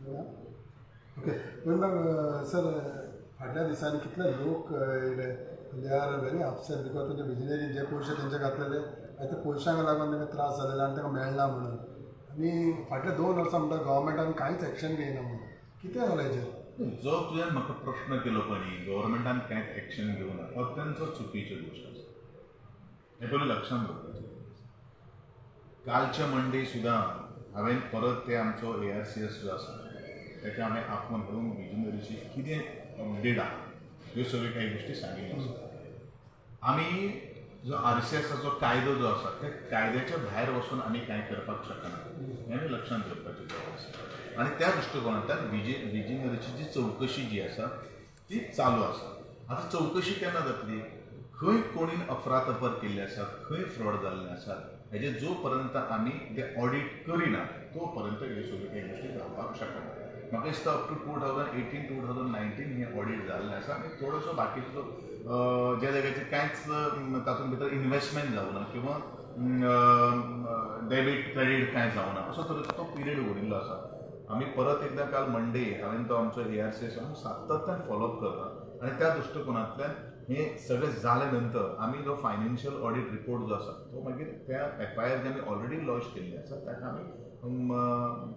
Okay Govind sir, फाटल्या दिसांनी कितले लोक येयले, they are very upset because तेंच्या विजनरीन जे पयशे तेंचे घातलेले, आनी त्या पयशांक लागून तांकां त्रास जालेले आनी तांकां मेळना म्हणून. आनी फाटल्या 2 वर्सां म्हणटा गव्हर्मेंटान कांयच एक्शन घेयना म्हणून. कितें जालां हेजेर? जो तुवें म्हाका प्रश्न केलो पळय न्ही, गव्हर्मेंटान कांयच एक्शन घेवना, अत्यंत चुकीची गोश्ट आसा. हें पयलीं लक्षांत दवरपाचें. कालच्या मंडे सुद्दां हांवें परत ते आमचो एआरसीएस जो आसा ताका हांवें आपोवन हाडून विजनरीची कितें अपडेट आहा ह्यो सगळ्यो काही गोश्टी सांगिल्ल्यो आसा. आमी जो आरसीएसाचो कायदो जो आसा, त्या कायद्याच्या भायर वचून आमी कांय करपाक शकना, हें आमी लक्षांत दवरपाची गरज आसा. आनी त्या दृश्टिकोणांतल्यान विजनरीची जी चवकशी जी आसा ती चालू आसा. आतां चवकशी केन्ना जातली, खंय कोणीन अफरातफर केल्ली आसा, खंय फ्रॉड जाल्ले आसात, हेजे जो पर्यंत आमी ते ऑडीट करिना तो पर्यंत ह्यो सगळ्यो काही गोश्टी जावपाक शकना. म्हाका दिसता up to 2018, 2019 हें ऑडीट जाल्लें आसा. आनी थोडोसो बाकीचो जो ज्या जाग्याचेर कांयच तातूंत भितर इनवेस्टमेंट जावना किंवा डेबीट क्रेडीट कांय जावना, असो तरेचो तो पिरियड उरिल्लो आसा. आमी परत एकदां काल मंडे हांवें तो आमचो एआरसीएस सातत्यान फॉलोअप करता आनी त्या दृश्टिकोनांतल्यान हें सगळें जाले नंतर आमी जो फायनान्शियल ऑडीट रिपोर्ट जो आसा तो मागीर त्या एफआयआर जे आमी ऑलरेडी लॉन्च केल्ले आसा ताका आमी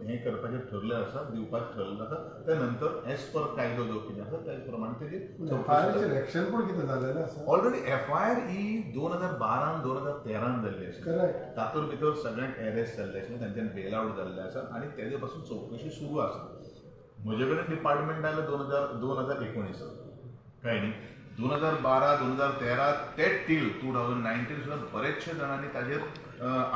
हें करपाचें ठरलें आसा, दिवपाचें ठरलें आसा. त्या नंतर एज पर कायदो जो कितें आसा त्याच प्रमाणे तेजी चवकशी. एफआयआराचेर एक्शन पूण कितें जालेलें आसा? ऑलरेडी एफआयआर ही 2012न, 2013न जाल्ली आसा. तातूंत भितर सगळ्यांक अरेस्ट जाल्ले आशिल्ले, तांच्यान बेल आवट जाल्ले आसा आनी तेजे पासून चवकशी सुरू आसा. म्हजे कडेन डिपार्टमेंट आयलें 2019, कळ्ळें न्ही? 2012, 2013 ते टील 2019 सुद्दां बरेचशे जाणांनी ताजेर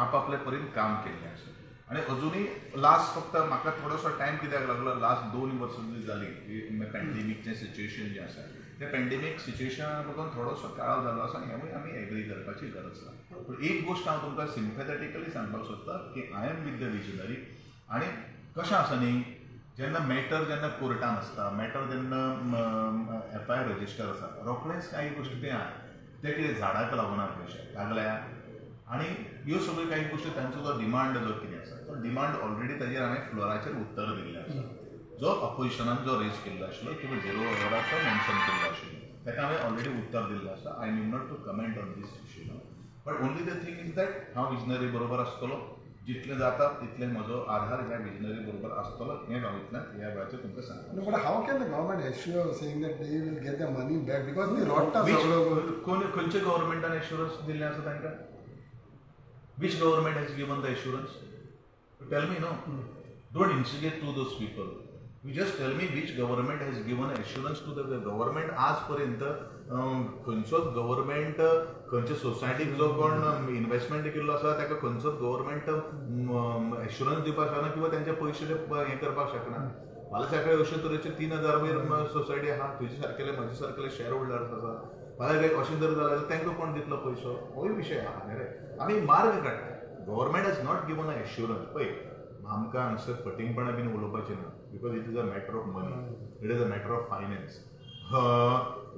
आपापले परीन काम केल्लें आसा. आनी अजुनूय लास्ट फक्त म्हाका थोडोसो टायम कित्याक लागलो, लास्ट 2 वर्सां जी जाली ती पॅन्डेमीकचें सिच्युएशन जें आसा, त्या पॅन्डेमीक सिच्युएशना लागून थोडोसो काळो जाल्लो आसा. हेंवूय आमी एग्री करपाची गरज आसा. पूण एक गोश्ट हांव तुमकां सिम्पॅथेटिकली सांगपाक सोदतां की I am with the visionary. आनी कशें आसा न्ही, जेन्ना मॅटर जेन्ना कोर्टान आसता, मॅटर जेन्ना एफआयआर रजिस्टर आसा, रोखडेंच काही गोश्टी तें आहा ते कितें झाडाक लागूना, पयशे लागल्या. आनी ह्यो सगळ्यो काही गोश्टी तांचो जो डिमांड जो कितें आसा तो डिमांड ऑलरेडी ताजेर हांवें फ्लोराचेर उत्तर दिल्लें आसा. जो अपोजिशनान जो रेज केल्लो आशिल्लो किंवा झिरो अवराचो मेन्शन केल्लो आशिल्लो, ताका हांवें ऑलरेडी उत्तर दिल्लें आसा. I need not to comment on this issue no, but only the thing is that हांव विजनरी बरोबर आसतलो. जितलें जाता तितलें म्हजो आधार ह्या विजनरी बरोबर आसतलो, हें हांव इतल्यान ह्या वेळाचेर तुमकां सांगता. No, but how can the government assure saying that they will get their money back? Because ती रडटा सगळो. कोण, खंयच्या गव्हर्मेंटान एश्युरन्स दिल्लें आसा तांकां? Which government has given the assurance? Tell me. No, don't instigate to those people. You just tell me which government has given assurance to the government. आजपर्यंत खंयचोच गव्हर्मेंट खंयच्या सोसायटीक जो कोण इन्व्हेस्टमेंट केल्लो आसा ताका खंयचोच गव्हर्मेंट एश्युरन्स दिवपाक शकना किंवा तांचे पयशे ते हें करपाक शकना. फाल्यां सकाळी अशे तरेचे 3000 वयर सोसायटी आहा, तुजे सारकेले म्हजे सारकेले शेअर होल्डर्स आसा. फाल्यां काय अशें जर जालें जाल्यार तांकां कोण दितलो पयसो? होय विशय आहा न्ही रे. आमी मार्ग काडटा. Government has not given a assurance. पळय, आमकां हांगसर फटींगपणां बीन उलोवपाचें ना because it is a matter of money, it is a matter of finance.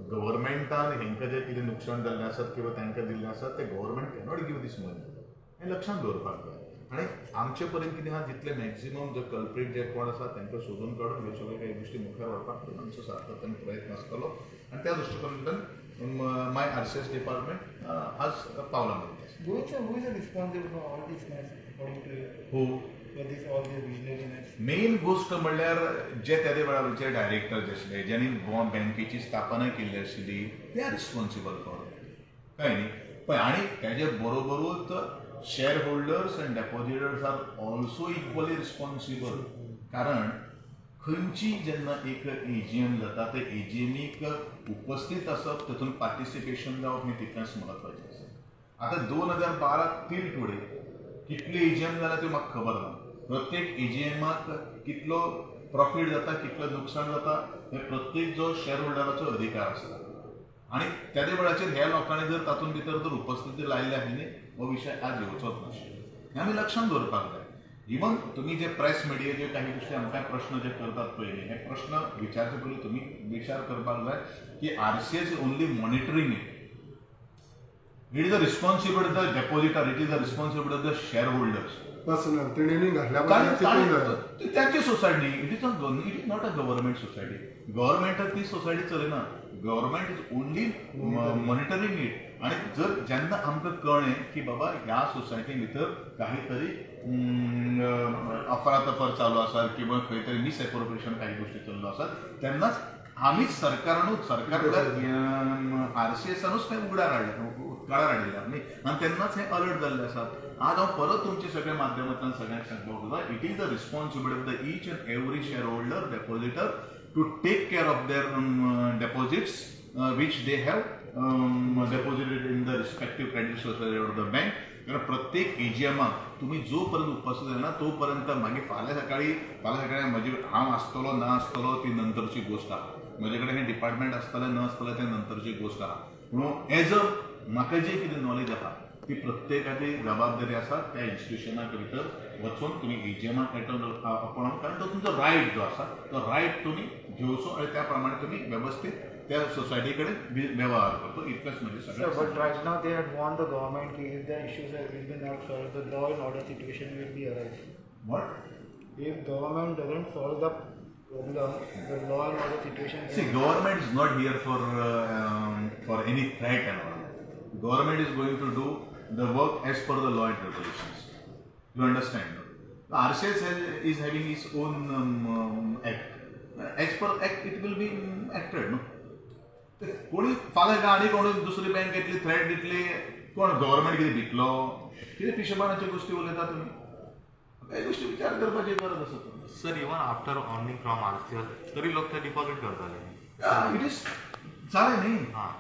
गव्हर्मेंटान हेंकां जें कितें नुकसाण जाल्लें आसत किंवा तांकां दिल्लें आसत, ते गव्हर्मेंट कॅनॉट give दीस मनी, हें लक्षांत दवरपाक जाय. आनी आमचे पर्यंत कितें आहा, जितले मॅक्झिमम जे कल्प्रीट जे कोण आसा तांकां सोदून काडून ह्यो सगळ्यो काही गोश्टी मुखार व्हरपाक आमचो सातत्यान प्रयत्न आसतलो. आनी त्या दृश्टिकोनांतल्यान माय आरसीएस डिपार्टमेंट आज पावलां मारीत आसा. Govind sir, who is responsible for all this mess, according to you? Who? For this all this visionary mess? Main गोश्ट म्हणल्यार जे तेदे वेळारचे डायरेक्टर जे आशिल्ले, ज्यांनी गोवा बँकेची स्थापना केल्ली आशिल्ली, they are responsible for that, कळ्ळें न्ही? पळय, आनी तेजे बरोबरूच share holders and depositors are also equally responsible. कारण खंयची जेन्ना एक एजीएम जाता, ते एजीएमीक उपस्थित आसप, तातूंत पार्टिसिपेशन जावप हें तितलेंच म्हत्वाचें आसा. आतां 2012 टील टुडे कितले एजीएम जाल्या त्यो म्हाका खबर ना. प्रत्येक एजीएमाक कितलो प्रॉफीट जाता, कितलो नुकसान जाता, हें प्रत्येक जो शेअर होल्डराचो अधिकार आसता. आनी तेदे वेळाचेर ह्या लोकांनी जर तातूंत भितर जर उपस्थिती लायल्ली आसली न्ही, हो विशय आज येवचोच नाशिल्लो. हें आमी लक्षांत दवरपाक जाय. इवन तुमी जे प्रेस मिडियाचे काही गोश्टी आमकां प्रश्न जे करतात पयलीं, हे प्रश्न विचारचे पयलीं तुमी विचार करपाक जाय की RCS only monitoring it. It is the responsibility of the depositor, it is the responsibility of the shareholders. Personal तेणी घातल्या चितूंक जाय. ती त्यांची society. It is not a government society. गव्हर्मेंटाक ती society चलयना. Government is only monitoring it. आणि जर जेन्ना आमकां कळ्ळें की बाबा ह्या सोसायटी भितर काही तरी अफरातफर चालू आसा किंवा खंय तरी मिसएप्रोप्रिएशन काही गोष्टी चल्लो आसात, तेन्नाच आमीच सरकारानूच, सरकार आरसीएसानूच तें उगडार हाडलें, उक्ताडार हाडिल्लें न्ही, आनी तेन्नाच हें अलर्ट जाल्लें आसा. आज हांव परत तुमचे सगळ्या माध्यमांतल्यान सगळ्यांक सांगपाक सोदता, it is the responsibility of the each and every share holder, depositor to take care of their deposits which they have deposited in the respective credit society of the bank. कारण प्रत्येक एजीएमाक तुमी जो पर्यंत उपस्थित जायना तोपर्यंत, मागीर फाल्यां सकाळी म्हजी हांव आसतलो ना आसतलो ती नंतरची गोश्ट आहा, म्हजे कडेन हें डिपार्टमेंट आसतलें न आसतलें तें नंतरची गोश्ट आहा, पूण एज अ म्हाका जी कितें नॉलेज आहा ती प्रत्येकाची जबाबदारी आसा त्या इन्स्टिट्युशनाक भितर वचून तुमी एजीएमाक एटंड आपणाक, कारण तो तुमचो रायट जो आसा तो रायट तुमी घेवचो आनी त्या प्रमाणे तुमी वेवस्थीत त्या सोसायटी कडेन वेव्हार करचो, इतलेंच म्हजें Sir, सगळें. but right now they had warned the government ki if the issues will be not solved, the law and order situation will be arise. What? If government doesn't solve the problem, the law and order situation. See, government is not here for any threat and all that. Government is going to do the work as per the law and regulations. You understand? The RCS is having its own act. As per act, it will be acted. No? ते कोणी फाल्यां आनी कोणी दुसरी bank येतली, threat दितली, कोण government कितें भितलो? कितें पिशेपणाच्यो गोश्टी उलयता तुमी? काही गोष्टी विचार करपाची गरज आसा. Sir, even after warning from RCS तरी लोक ते डिपॉझिट करताले. It is जालें न्ही. हां.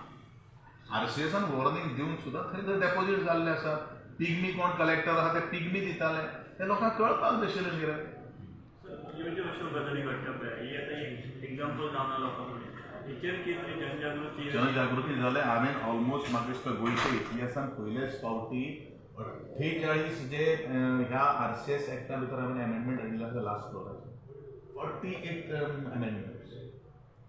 आरसीएसान वॉर्निंग दिवन सुद्दां थंय जर डेपोजीट जाल्ले आसा, पिग्मी कोण कलेक्टर आसा ते पिग्मी दिताले, ते लोकांक कळपाक जाय आशिल्लें कितें. ह्यो ज्यो अश्यो गजाली घडटा पळय, ही आतां एक एग्जाम्पल जावन लोकां फुडें, हेचेर कितें तरी जनजागृती? जनजागृती जालें. हांवें ऑलमोस्ट म्हाका दिसता गोंयच्या इतिहासान पयलेच फावटी 48 जे ह्या आरसीएस एक्टा भितर हांवें एमेंडमेंट हाडिल्ले आसा. लास्ट फ्लोराचेर 48 एमेंडमेंट्स.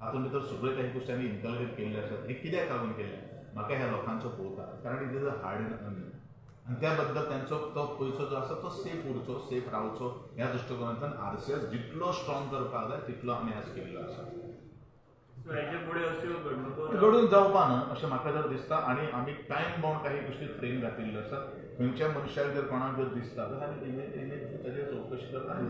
हातूंत भितर सगळ्यो काही गोश्टी आमी इनकल्केट केल्ल्यो आसात. हे कित्याक लागून केल्लें? म्हाका ह्या लोकांचो पळोवता, कारण it is a hard earning आनी त्या बद्दल तांचो तो पयसो जो आसा तो सेफ उरचो, सेफ रावचो ह्या दृश्टिकोनांतल्यान आरसीएस जितलो स्ट्रॉंग करपाक जाय तितलो आमी आज केल्लो आसा. सो हेच्या फुडें अश्यो घडणुको घडून जावपा ना अशें म्हाका जर दिसता. आनी आमी टायम बाउंड काही गोश्टी फ्रेम घातिल्ल्यो आसात. खंयच्या मनशाक जर कोणाक जर दिसता जाल्यार आमी इमिडिएटली ताजेर चवकशी करता आनी